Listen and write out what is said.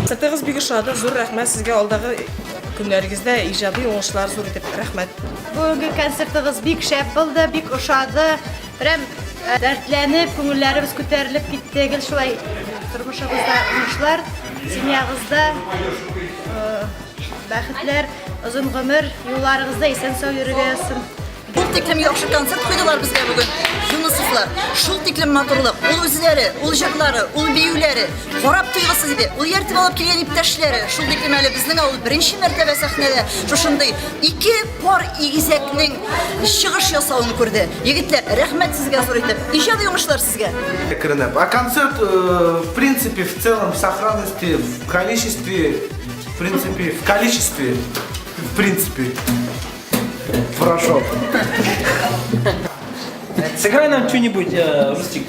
Концертыгыз бик ошады, зур рәхмәт сезгә, алдагы көннәрегездә иҗади уңышлар зур итеп, рәхмәт. Бүгенге концертыгыз бик шәп булды, бик ошады. Прям э, дәртләнеп, күңелләребез күтәрелеп китте. Гел шулай тормышыгызда уңышлар, семьягызда э, бәхетләр, озын гомер, юлларыгызда исән-сау йөрергә язсын. Ул тиклем яхшы концерт куйдылар безгә бүген Юнысовлар. Шул тиклем матурлык. Ул үзләре, ул җырлары, ул биюләре. Карап туйгысыз иде. Ул ияртеп алып килгән иптәшләре. Шул тиклем әле безнең авыл беренче мәртәбә сәхнәдә шушындый ике пар игезәкнең чыгыш ясавын күрде. Егетләр, рәхмәт сезгә зур итеп. Иҗади уңышлар сезгә. Әкренләп. А концерт, э, в принципе, в целом, в сохранности, в количестве, в принципе, в количестве, в принципе, прошел. Сыграй нам что-нибудь, э, Рустик.